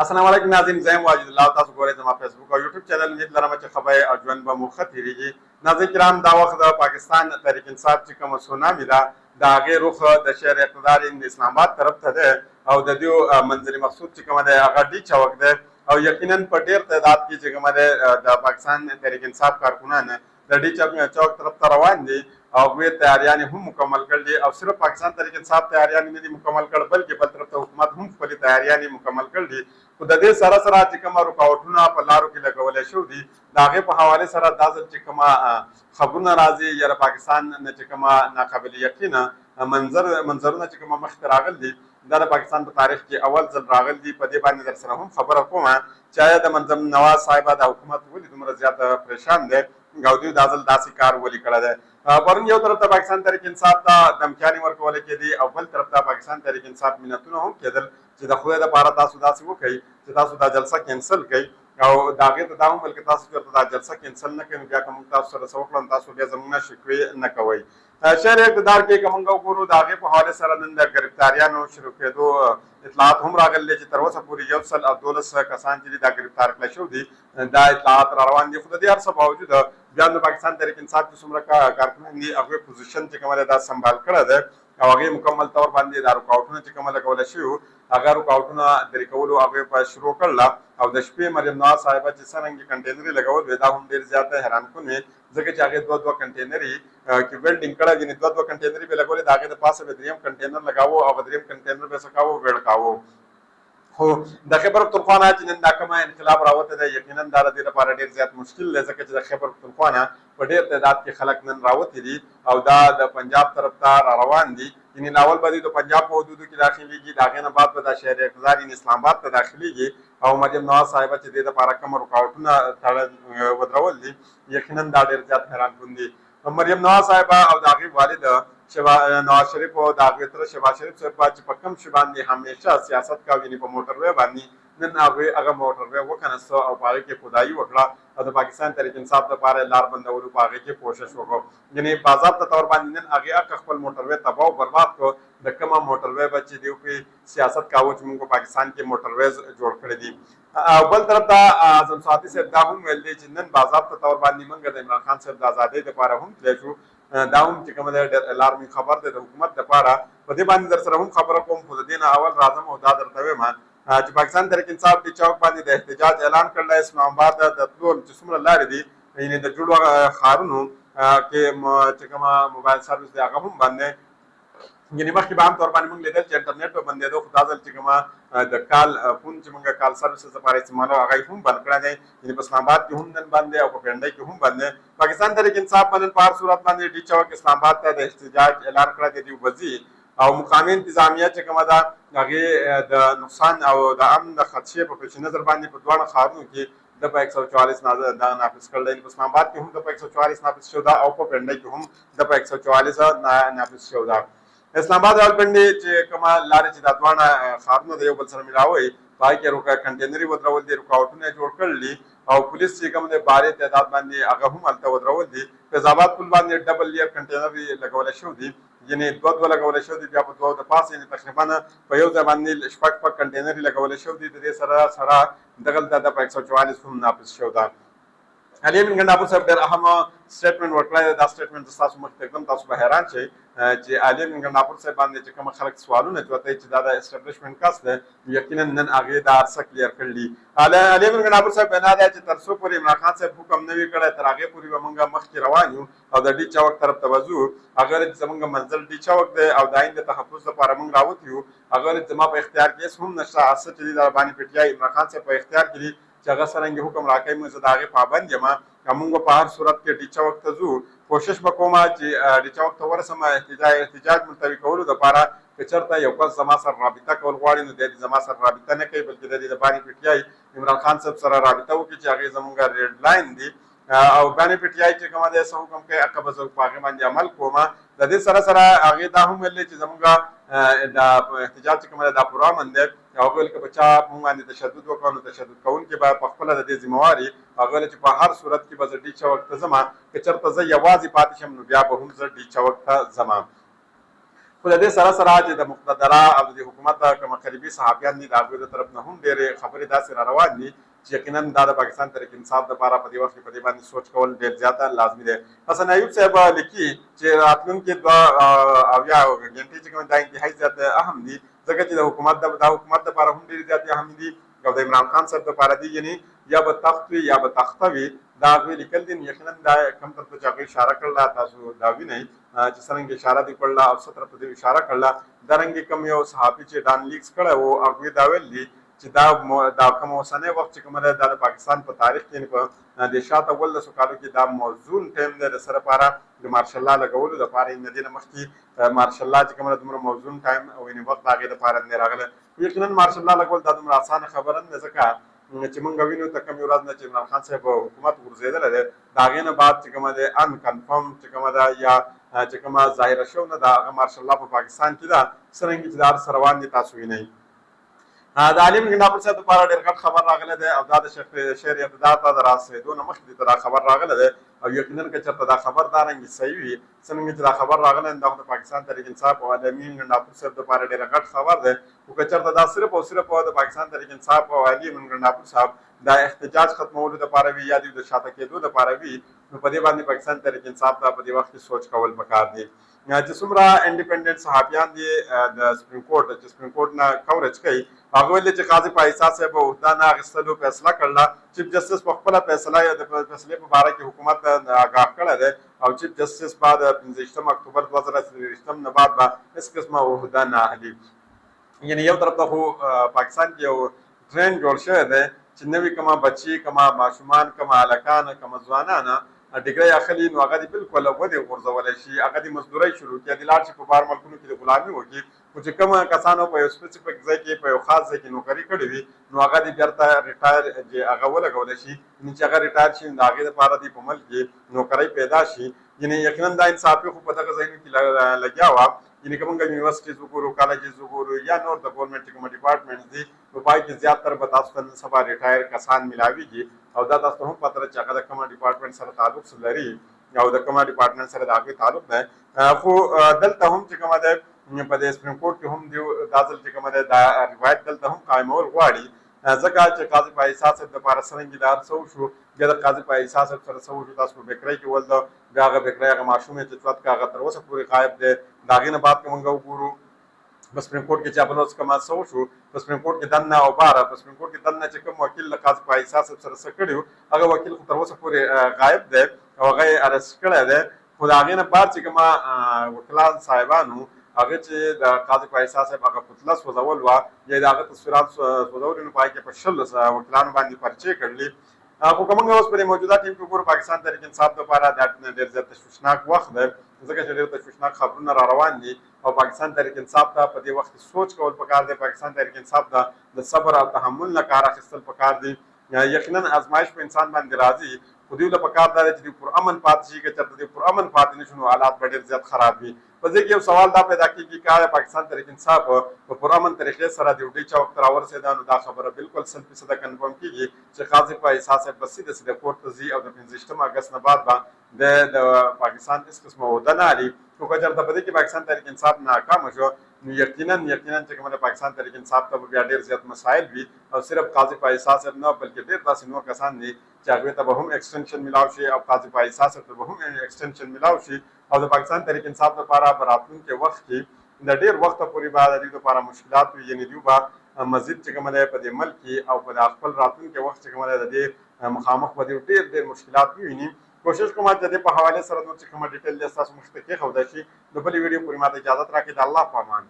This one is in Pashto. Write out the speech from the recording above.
السلام علیکم ناظرین، زه یم واجد الله، تاسو ګورئ زما فیسبوک او یوټیوب چینل. امید لرم چې ښه به او ژوند به مو ښه تېرېږي. ناظرین کرام، دا وخت د پاکستان تحریک انصاف چې کومه سونامي ده، د هغې رخ د شهر اقتدار د اسلام آباد طرف ته دی او د دیو منزل مقصود چې کومه دی هغه ډي چوک دی او یقینا په ډېر تعداد کې چې کومه دی د پاکستان تحریک انصاف کارکنان د ډي چوک طرف ته روان دي او هغوی تیاریانې هم مکمل کړل دي. او صرف پاکستان تحریک انصاف تیاریانې نه دي مکمل کړ، بلکې بل طرف ته حکومت هم خپلې تیاریانې مکمل کړل دي. خو د دې سره سره چې کومه رکاوټونه په لارو کې لګولی شوي دي، د هغې په حوالې سره دا ځل چې کومه خبرونه راځي یا د پاکستان نه چې کومه ناقابل یقینه منظرونه چې کومه مخې ته راغلي دي، دا د پاکستان په تاریخ کې اول ځل راغلي دي. په دې باندې در سره هم خبره کوم چې آیا د منظم نواز صاحبه دا حکومت ولې دومره زیات پریشان دی او دوی دا ځل داسې کار ولې کړی دی؟ پرون یو طرف ته پاکستان تحریک انصاف ته دمکیانې ورکول کېدې او بل طرف ته پاکستان تحریک انصاف منتونه هم کېدل چې د خدای دپاره تاسو داسې وکړئ چې تاسو دا جلسه کینسل کړئ. او د هغې ته دا هم ویل که تاسو چېرته دا جلسه کینسل نه کړئ، نو بیا که موږ تاسو سره څه وکړو، نو تاسو بیا زموږ نه شکوې نه کوئ. شهر اقتدار کې که موږ وګورو، د هغې په حواله سره نن د ګرفتاریانو شروع کېدو اطلاعات هم راغلي دي چې تر اوسه پورې 112 کسان چې دي دا ګرفتار کړی شوي دي، دا اطلاعات را روان دي. خو د دې هر څه باوجود بیا د پاکستان تحریک انصاف چې څومره کارکنان دي، هغوی پوزیشن چې کومه ده دا سنبال کړی دی او هغې مکمل طور باندې دا رکاوټونه چې کومه لګول شوي وو، هغه رکاوټونه درې کولو هغوی په شروع کړله. او د شپې مریم نواز صاحبه چې څرنګه کنټینرې لګول وې، دا هم ډېر زیات حیران کن وې، ځکه چې هغې دوه دوه کنټینرې کې ویلډینګ کړی، یعنې دوه دوه کنټینرې به لګولې، د هغې د پاسه به دریم کنټینر لګاوه او دریم کنټینر به څه کاوه؟ ویړ کاوه. خو د خیبر پښتونخوا نه چې نن دا کومه انقلاب راوتی دی، یقینا دا د دې لپاره ډېر زیات مشکل دی، ځکه چې د خیبر پښتونخوا نه په ډېر تعداد کې خلک نن راوتي دي او دا د پنجاب طرف ته را روان دي. یعنې لاول به دوی د پنجاب په حدودو کې داخلېږي، د هغې نه بعد به دا شهر اقتدار یعنې اسلام آباد ته داخلېږي. او مریم نواز صاحبه چې دې لپاره کوم رکاوټونه ودرول دي، یقینا دا ډېر زیات حیران کن دي. مریم نواز صاحبه او د هغې والد نواز شریف او د هغوی تره شهباز شریف صاحب چې په کوم شي باندې همیشه سیاست کاوه، یعنې په موټر وی باندې، نن هغوی هغه موټر وی وکنسته او په هغې کې خدایي وکړه او د پاکستان تحریک انصاف لپاره لار بندولو په هغې کې کوشش وکړو. یعنې باضابطه طور باندې نن هغې هغه خپل موټر وی تباه او برباد کړو، د کومه موټر وی به چې دیو پې سیاست کاوه چې موږ په پاکستان کې موټر ویز جوړ کړی دي. او بل طرف ته اعظم سواتی صاحب دا هم ویل دي چې نن باضابطه طور باندې موږ د عمران خان صاحب د ازادۍ لپاره هم تللی شو. دا هم چې کومه دی ډېر الارمینګ خبر دی د حکومت لپاره. په دې باندې در سره هم خبره کوم، خو د دې نه اول راځم او دا درته وایم چې پاکستان تحریک انصاف ډي چوک باندې د احتجاج اعلان کړل. اسلام آباد د تلو چې څومره لارې دي، یعنې د جوړو ښارونو کې چې کومه موبایل سروس دی هغه هم بند دی. یعنی مخکې به عام طور باندې موږ لیدل چې انټرنیټ به بندېدو، خو دا ځل چې کومه د کال فون چې موږ کال سروسز لپاره استعمالو، هغه یې هم بند کړی دی. یعنی په اسلام آباد کې هم نن بند دی او په پنډۍ کې هم بند دی. پاکستان تحریک انصاف به نن په هر صورت باندې ډي چوک اسلام آباد ته د احتجاج اعلان کړی دی. دوی وځي او مقامي انتظامیه چې کومه ده، هغې د نقصان او د امن د خدشې په پیش نظر باندې په دواړو ښارونو کې د په 144 دا نافذ کړل. یعنی په اسلام آباد کې هم د په 144 نافذ شو ده او په پنډۍ کې هم د په 144 نافذ شو ده. اسلام آباد راولپنډي چې کومه لارې چې دا دواړه ښارونه د یو بل سره ملاوي، په هغې کې کنټینري ودرول دي، رکاوټونه یې جوړ کړل دي او پولیس چې کوم دی بارې تعداد باندې هغه هم هلته ودرول دي. فیض آباد پل باندې ډبل لیر کنټینر لګول شوی دي، یعنې دوه دوه لګول شوي دي، بیا په دوه د پاسه، یعنې تقریبا په یو ځای باندې شپږ شپږ کنټینري لګول شوي دي. د دې سره سره دغلته د په 144 هم نافذ شو ده. علي امین ګنډاپور صاحب ډېر اهم سټیټمنټ ورکړی دی. دا سټیټمنټ زه ستاسو مخې ته ږدم، تاسو به حیران شئ چې علي امین ګنډاپور صاحب باندې چې کوم خلک سوالونه چوتوي چې دا د اسټبلشمنټ کس دی، یقینا نن هغې دا هر څه کلیر کړل دي. علي امین ګنډاپور صاحب وینا ده چې تر څو پورې عمران خان صاحب حکم نه وي کړی، تر هغې پورې به مونږ مخکې روان یو او د ډي چوک طرف ته به ځو. هغه ویل چې زمونږ منزل ډي چوک دی او د آئین د تحفظ لپاره مونږ راوتي یو. هغه ویل چې زما په اختیار کې هېڅ هم نشته، هر څه چې دي دا باني پي ټي آی عمران خان صاحب په اختیار کې دي چې هغه څرنګه حکم راکوي، موږ زه د هغې پابند یم او موږ به په هر صورت کې ډي چوک ته ځو. کوشش به کوم چې ډي چوک ته ورسم احتجاج ملتوي کولو دپاره. که چېرته یو کس زما سره رابطه کول غواړي، نو دی دې زما سره رابطه نه کوي، بلکې دی دې د باني پي ټي آی عمران خان صاحب سره رابطه وکړي چې هغې زمونږ ریډ لاین دي او باني پي ټي آی چې کومه دی څه حکم کوي، هغه به زه په هغې باندې عمل کوم. د دې سره سره هغې دا هم ویل چې زمونږ د احتجاج چې کومه ده دا پرامن دی. او هغه ویل که په چا مونږ باندې تشدد وکړو، نو تشدد کوونکي به په خپله د دې ذمه واري. هغه ویل چې په هر صورت کې به زه ډي چوک ته ځم، که چېرته زه یوازې پاتې شم، نو بیا به هم زه ډي چوک ته ځم. خو خو د دې سره سره چې د مقتدره او د حکومت کوم قریبي صحافیان دي، د هغوی د طرف نه هم ډېرې خبرې داسې را روان دي چې یقینا دا د پاکستان تحریک انصاف دپاره په دې وخت کې په دې باندې سوچ کول ډېر زیاته لازمي دی. حسن ایوب صاحب لیکي چې راتلونکي 72 ګنټې چې کوم دا انتهایي زیات اهم دي، ځکه چې د حکومت د دا حکومت دپاره هم ډېرې زیاتې اهم دي او د عمران خان صاحب دپاره دي، یعنی یا به تخت وي یا به تخته وي. دا هغوی لیکل دي. نو یقینا دا کوم طرف ته چې هغوی اشاره کړله، تاسو دا وینئ چې څرنګه اشاره دې کړله او څه طرف ته دې اشاره کړله. دا رنګې کوم یو صحافي چې ډان لیکس کړی وو، هغوی دا ویل دي چې دا کوم اوسنی وخت چې کومه ده، دا د پاکستان په تاریخ کې، یعنې په د شاته 17 کالو کې دا موزون ټایم دی د څه لپاره؟ د مارشل لا لګولو دپاره. یعنې د دې نه مخکې مارشل لا چې کومه ده، دومره موزون ټایم او یعنې وخت د هغې دپاره نه دی راغلی. یقینا مارشل لا لګول دا دومره اسانه خبره نه ده، ځکه چې مونږ وینو ته کومې ورځ نه چې عمران خان صاحب حکومت غورځېدلی دی، د هغې نه بعد چې کومه ده ان کنفرم چې کومه ده یا چې کومه ظاهره شو نه ده، هغه مارشل لا په پاکستان کې ده، څرنګه چې دا هر څه روان دي تاسو وینئ. د عالم ګنډاپور صاحب لپاره ډېر غټ خبر راغلی دی او دا د شهر اقتدار ته د رارسېدو نه مخکې ته دا خبر راغلی دی. او یقینا که چېرته دا خبر دا رنګ صحیح وي څنګه چې دا خبر راغلی، دا خو د پاکستان تحریک انصاف او علي ګنډاپور صاحب لپاره ډېر غټ خبر دی. خو که چېرته دا صرف او صرف د پاکستان تحریک انصاف او علي ګنډاپور صاحب دا احتجاج ختمولو لپاره وي یا د شاته کېدو لپاره وي، نو په دې باندې پاکستان تحریک انصاف ته په دې وخت کې سوچ کول پکار دي. چې څومره انډیپندنت صحافیان دي د سپریم کورټ چې سپریم کورټ نه کورج کوي، هغه ویل چې قاضي فایز عیسی صاحب عهده نه اخیستلو فیصله کړله. چیف جسټس په خپله فیصله یا د فیصلې په باره کې حکومت آګاه کړی دی او چیف جسټس به د 25 اکتوبر 2024 نه بعد به هېڅ قسمه عهده نه اخلي. یعنی یو طرف ته خو پاکستان کې یو ټرینډ جوړ شوی دی چې نوي کومه بچي، کومه ماشومان، کومه هلکان، کومه ځوانان ډیګرۍ اخلي، نو هغه دې بالکل ودې غورځولی شي، هغه دې مزدورۍ شروع کړي، دې لاړ شي په بهر ملکونو کې د غلامي وکړي. خو چې کوم کسانو په یو سپیسیفیک ځای کې، په یو خاص ځای کې نوکري کړې وي، نو هغه دې بیرته ریټایر چې هغه ولګول شي، یعنې چې هغه ریټایر شي، نو د هغې دپاره دې په ملک کې نوکرۍ پیدا شي. یعنې یقینا دا انصافي خو په دغه ځایونو کې لګیا وه. یعنې که موږ یونیورسټیز وګورو، کالجز وګورو یا نور د ګورنمنټ چې کوم ډپارټمنټس دي، په پای کې زیاتره به تاسو ته نن سبا ریټایر کسان ملاویږي او دا تاسو ته هم پته ده چې هغه د کومه ډپارټمنټ سره تعلق لري او د کومه ډپارټمنټ سره د هغوی تعلق دی. خو دلته هم چې کومه ده، په دې سپریم کورټ کې هم دیو دا ځل چې کومه ده، دا روایت دلته هم قایمول غواړي، ځکه چې قاضي فایز عیسی صاحب دپاره څرنګه دا هر څه وشو، بیا د قاضي فایز عیسی صاحب سره څه وشو، تاسو په بیکرۍ کې ولده، بیا هغه بیکرۍ هغه ماشوم یې چې چوت که هغه تر اوسه پورې غایب دی. د هغې نه بعد که موږ وګورو په سپریم کورټ کې چې بل ورځ کومه څه وشو په سپریم کورټ کې دننه او بهر په سپریم کورټ کې دننه چې کوم وکیل له قاضي فایز عیسی صاحب سره څه کړي، هغه وکیل خو تر اوسه پورې غایب دی او هغه یې ارست کړی دی. خو د هغې نه بعد چې کومه وکیلان صاحبانو هغه چې د قاضي فایز عیسی صاحب هغه پتله سوځول وه یا د هغه تصویرات سوځول، نو په هغې کې په 20 وکیلانو باندې پرچې کړلې. خو که موږ اوس په دې موجوده ټیم کې وګورو، پاکستان تحریک انصاف دپاره دا ډېر زیات تشویشناک وخت دی، ځکه چې ډېر تشویشناک خبرونه را روان دي او پاکستان تحریک انصاف ته په دې وخت کې سوچ کول پکار دی. پاکستان تحریک انصاف ته د صبر او تحمل نه کار اخیستل پکار دی. یقینا ازمایش په انسان باندې راځي، خو دوی له پکار دا دی چې دوی پر امن پاتې شي. که چېرته دوی پر امن پاتې نه شو، نو حالات به ډېر زیات خراب وي. په دې کې یو سوال دا پیدا کېږي که آیا پاکستان تحریک انصاف په پرامن طریقې سره د ډي چوک ته راورسېده، نو دا خبره بالکل 100% کنفرم کېږي چې قاضي فایز عیسی صاحب به سیده سیده کور ته ځي او د 25 اګست نه بعد به د پاکستان هېڅ قسمه عهده نه اخلي. خو که چېرته په دې کې پاکستان تحریک انصاف ناکامه شو، نو یقینا چې کومه پاکستان تحریک انصاف ته به بیا ډېر زیات مسایل وي او صرف قاضي فایز عیسی صاحب نه، بلکې ډېر داسې نور کسان دي چې هغوی ته به هم ایکسټنشن ملاو شي او قاضي فایز عیسی صاحب ته به هم ایکسټنشن ملاو شي او د پاکستان تحریک انصاف لپاره په راتلونکي وخت کې د ډېر وخته پورې به د دوی لپاره مشکلات وي. یعنې دوی به مزید چې کومه دی په دې ملک کې او په خپل راتلونکي وخت چې کومه دی، د دې مخامخ به دوی ډېر ډېر مشکلات وویني. کوشش کوم چې د دې په حوالې سره نور چې کومه ډیټیل دی ستاسو مخې ته کېښودی شي. د بلې ویډیو پورې ماته اجازت راکړئ. د الله په امان.